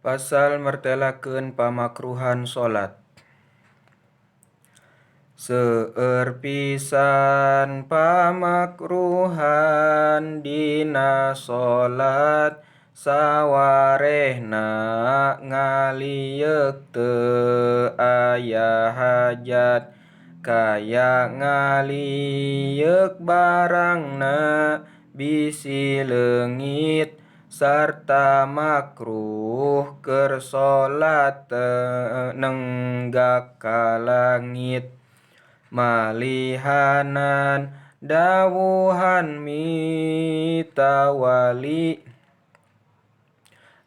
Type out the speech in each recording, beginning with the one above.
Pasal mertelakeun pamakruhan salat. Seueur pisan pamakruhan dina salat sawarehna ngalieuk teu aya hajat kaya ngalieuk barangna bisi leungit sarta makruh keur salat nenggak ka langit. Malihanan dawuhan mitawali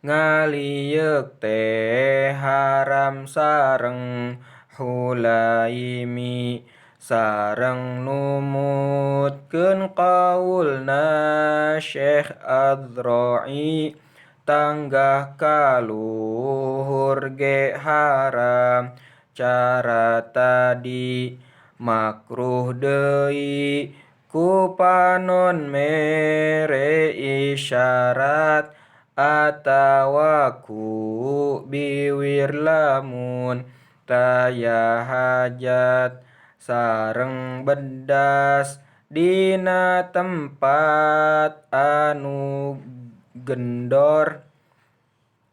ngalieuk teh haram sareng Hulaimi sareng numutkeun qaulna Syekh Adzra'i tanggah ka luhur ge haram cara tadi. Makruh deui ku panon mere isyarat atawa ku biwir lamun taya hajat sareng bedas dina tempat anu gendor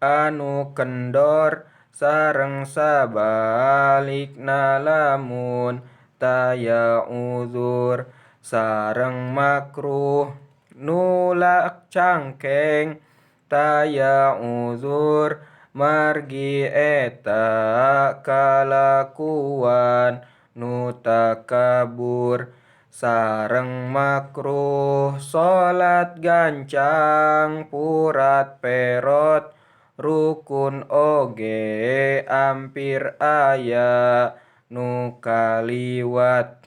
anu kendor sareng sabalikna lamun taya uzur sareng makruh nulak cangkeng taya uzur margi eta kalakuan nu takabur sareng makruh salat gancang purat perot rukun oge ampir aya nu kaliwat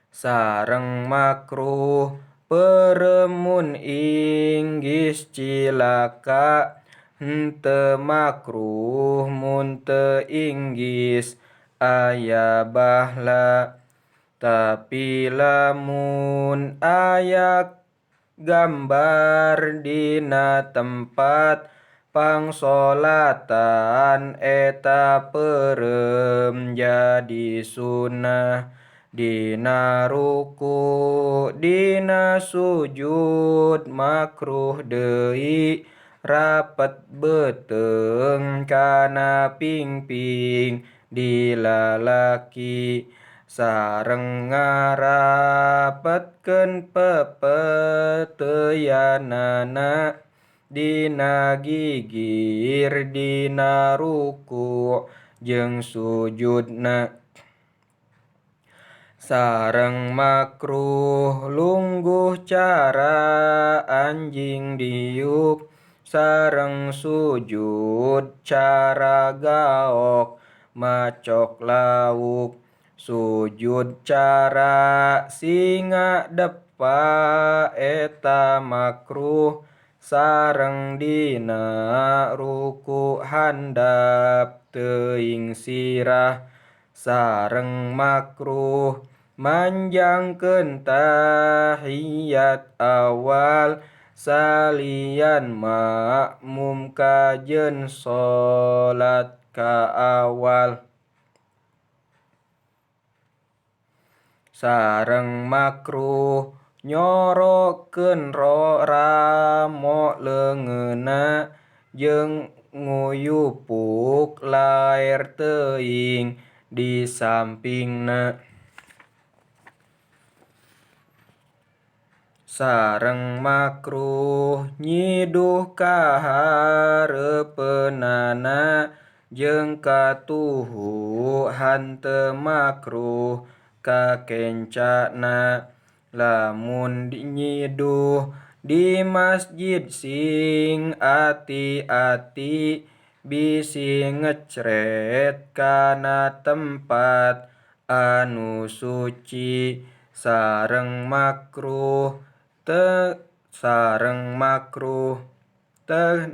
sareng makruh peureum mun inggis cilaka henteu makruh mun teu inggis aya bahla. Tapi lamun aya gambar dina tempat pangsolatan eta peureum jadi sunah. Dina ruku dina sujud makruh deui rapet beuteung kana pingping dilalaki sareng ngarapetkeun pepeteuyanana dina gigir dina ruku jeung sujudna. Sareng makruh lungguh cara anjing diuk sareng sujud cara gaok macok lauk sujud cara singa depa eta makruh sareng dina ruku handap teuing sirah sareng makruh manjangkeun tahiyat awal salian makmum kajeun salat ka awal. Sareng makruh nyorokeun ramo leungeunna jeung nguyupuk laer teuing di sampingna. Sareng makruh nyiduh ka hareupeunana jeung katuhu henteu makruh ka kencana. Lamun nyiduh di masjid sing ati-ati bisi ngecret kana tempat anu suci sareng makruh teu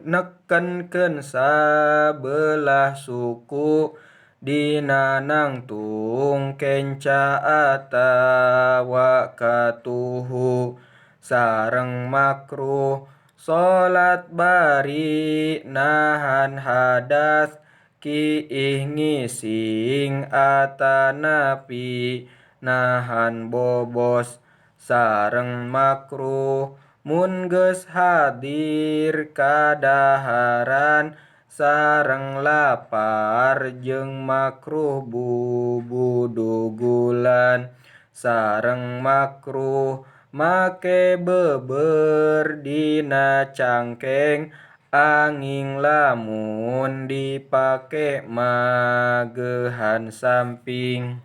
nekenkeun sabelah suku dina nangtung kenca atawa katuhu sareng makruh Salat bari nahan hadas kiih ngising atanapi nahan bobos. Sareng makruh mun geus hadir kadaharan sareng lapar jeung makruh bubudugulan. Sareng makruh make beubeur dina cangkeng anging lamun dipake mageuhan samping.